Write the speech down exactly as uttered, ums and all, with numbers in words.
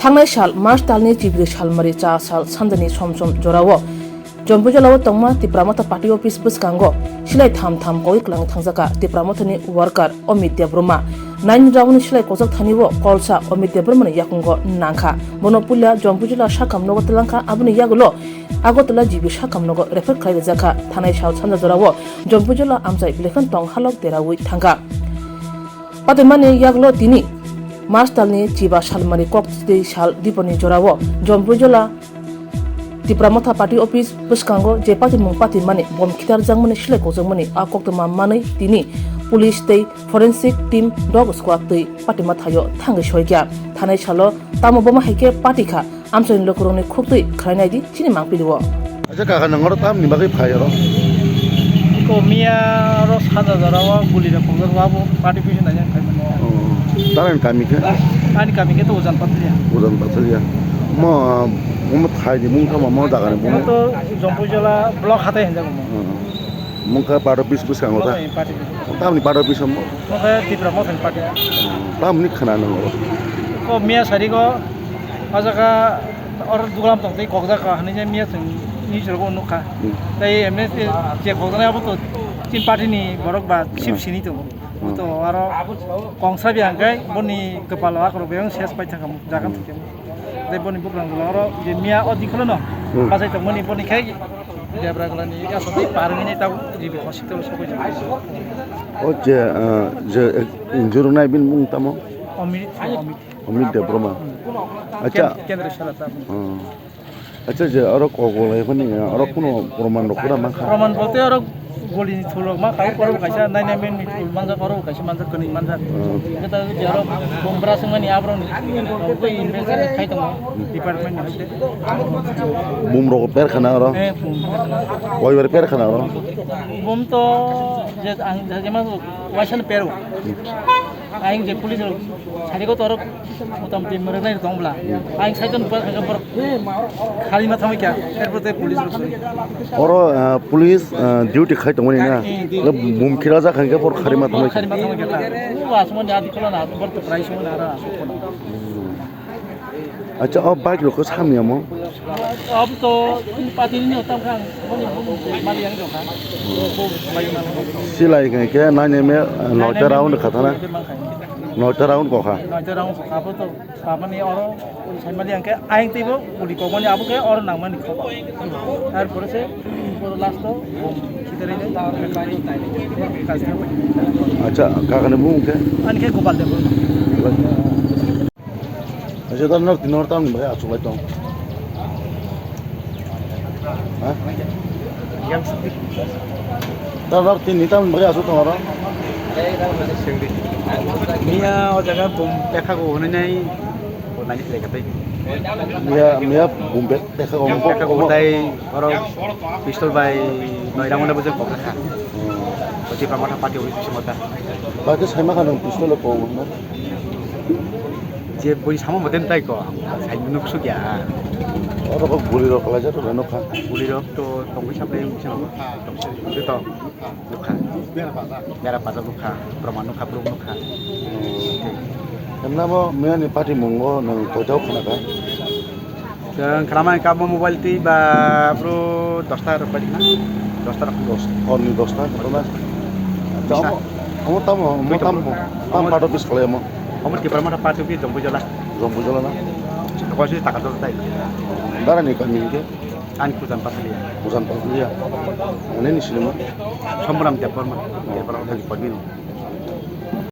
Thangnai sal March talni chibri salmari cha sal sanjani somsom jorao Jompuijolao tongma Tipra Motha Party Office bwskango silai tham tham kogwi kwlangwi thangjakha Tipra Mothani worker Amit Debbarma. Nine round ni silai kojak thani o kolsa Amit Debbarmani yakungo nangkha. Bono puila Jompuijola sakam nogo twlangkha, aboni yagulo Agartala G B sakam nogo refer khlai rijakha. Thanai sal sanja jorao Jompuijola amchai belekhan tong halok deraui thangkha. Patimani yagulo tini March talni chiba salmani kok tei sal diponi jorao Jompuijola Tipra Motha Party Office bwskango je patimung patimani bom khitarjakmani silai kokjakmani a koktwma manwi tini police tei forensic team dog squad twi patima thaio thangwi soikha. Thanai salo tamo boma hai khe party kha, amchaini lukurokni khuktwi khlainai di chini mangpili o. Acha kaka, nwng oro tamni bagwi phai oro? Iko miya oro sanja jorao guli rok kokjak, abo party office naina khai mano. Oh, tamni kami khe? Ani kami khe to Ujan Pathalia. Ujan Pathalia. Mo, mo thai ni mung tamo, mo jaga ni mung? Mo to Jompuijola block hatai hinjago mo. Oh. Mung kha party office bwskango ta? Party office. Tamni party office mo? Mo khe Tipra Mothani party. Oh, tamni khna nang oro? Ko miya sari go, o jaga oro dugulam tong tei kokjak ka hinui je miya chwng news rogo nukha. Hmm. Tei M N C je kokjaknai abo to chini party ni borok ba chief Hmm. sini tongo. Hmm. To aro kongsa bi hwnkhe boni kwpalo akorok bebak ses pai thangkha jaga Hmm. thwkhe. Tei boni bukrang oro je miya o dikholo no Hmm. bachai tongmani boni khai Debra Golani aswk tei par hwnwi tabuk G B hospital sokoi. O je, ah, je injure wngnai bini mung tamo? Amit, Amit. Amit Debbarma. Hmm. Acha. Ken-, kendra sala ta. Hmm. Acha, je oro kok bo lai phani, oro kuno proman rok pura mankha. Proman bolte oro goli ni thulok ma, tabuk oro kaisa nine M M ni thul manjak, oro kaisa manjak, kwnwi manjak. Hmm. Khe ta je oro bom bra swngmani aborok ni, abo investigation khai tongo department ni hoite. Bom rok per khana oro? Eh, bom. Koi bar per khana oro? Bom to je ang je ma waisa no pero. Ang je police rok sari ko torok motamoti mwrwknai tong bla. Ang sai ton bar khana bor khali ma thamai kya. Erpor te police rok sari. Oro, ah, police, ah, duty khai tongmani na? Eh, duty. Bom khira jak khan khe por khari ma thamai kya. Khali ma thamai kya. U asmani adi kola na bor to price mo na ra asuk kono. Acha, o bike rok khe samya mo? Abo to pati ni tam khang, boni boni mali yang jong kha. Silai khe khe nine M A, noita round kha thana. Noita round kha. Noita round kha, abo to pamani oro sai mali yang khe ayang tei bo uli kokmani abo khe oro nangmani kho. Tar pore se pore last to bom khitere ni. Acha, kakani bung khe? Ani khe Gopal Debbarma. Acha, tar nok tinor tam bai achuk lai tong. Ha? Tar nok tin ni tam bai achuk tong oro. Miya o jaga bom pekha go hwnwi nai, bo nai khlai katai. Miya, miya bom pek-, pekha go. Pekha go tai oro pistol bai noi rang wala bujak kok kha. Hmm. O Tipra Motha party uri bisingo ta. Ba khe sai ma kha nang pistol ko na? Je bui samo moten tai ko, sai nuk suk ya. Oro ko guli rok kalai jat rok nukha. Guli rok to tongwi saplai wngwi sano. Tong to nukha. Bera paja nukha, proman nukha, proof nukha. Emna bo miyani party mungo nang koitao khna kha? Chwng khwnamani kamo mobile twi ba bro dosta rok pai na. Dosta rok. Dos, horni dosta, khotona. Acha, omo, omo tamo, omo tamo, tam party office khalai omo. Omo Tipra Motha party office Jompuijala. Jompuijala na? Koisi taka dol tai. Dara ni kami ke? Ani Kujan Pathalia. Kujan Pathalia. Ani ni sinimo? Somram Debbarma. Debbarma ni kami.